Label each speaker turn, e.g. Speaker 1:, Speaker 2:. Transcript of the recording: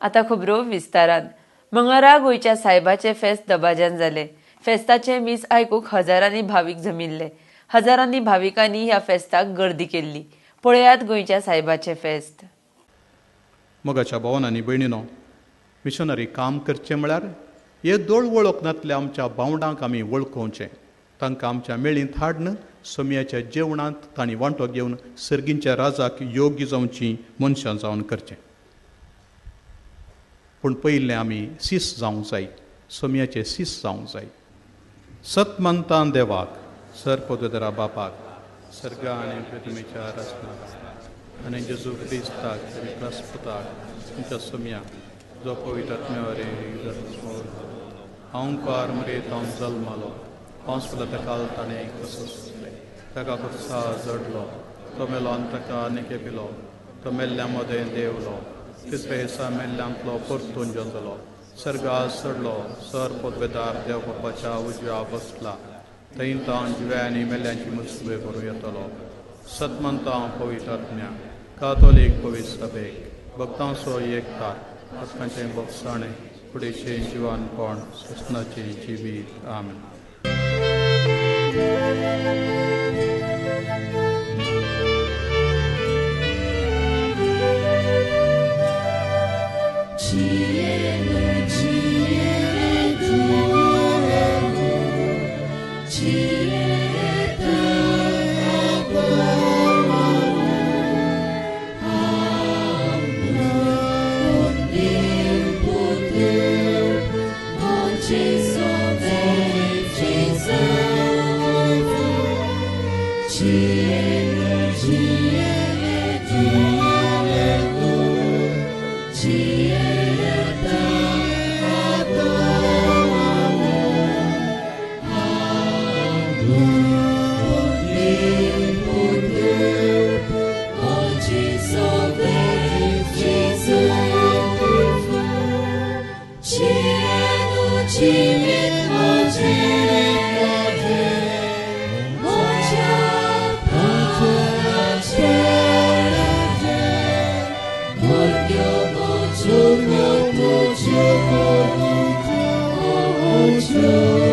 Speaker 1: आतां खबरो विस्तारान. मंगळारा गोंयच्या सायबाचे फेस्त दबाज्यान जाले. फेस्ताचे मीस आयकूंक हजारांनी भावीक जमिल्ले. हजारांनी भाविकांनी ह्या फेस्ताक गर्दी केल्ली. पळयात गोंयच्या सायबाचे फेस्त.
Speaker 2: मोगाच्या भावान आनी भयणीनो, मिशनरी काम करचें म्हळ्यार हे दोळ वळख नातल्या आमच्या भावंडांक आमी वळखोवचें, तांकां आमच्या मेळींत हाडून सोमयाच्या जेवणांत तांणी वांटो घेवन सर्गींच्या राजाक योग्य जावची मनशां जावन करचें. पूण पयलें आमी सीस जावंक जाय, सोमयाचे सीस जावंक जाय. सत मानता देवाक, सर पदवेदरा बापाक, सर्गा आनी पृथ्वीच्या रचनाक आनी जेजू क्रिस्ताक पुताक तुमच्या सोमयाक जो पवित्र आत्म्यावरी हांव मरेत हांव जल्मालो, पावस पडलो ताका ताणें कसो सुचलें, ताका खुर्सा जडलो, तो मेलो आनी ताका निकेपिलो, तो मेल्ल्या मदें देवलो, तिसरे दिसा मेल्ल्यांतलो परतून जल्मलो, सर्गा चडलो, सर पदवेदार देव बापाच्या उजव्या बसला, थंय तावन जिव्या आनी मेल्ल्यांची मुसबे करूं येतलो. सतमंता पवित्र आत्म्या, कातोलीक पवित्र सभेक, भक्तांचो एकतार, आत्म्याचें भोगसाणें, कुडीचें जिवानपण, ससनाचें जिवीत. आमेन.
Speaker 3: Oh,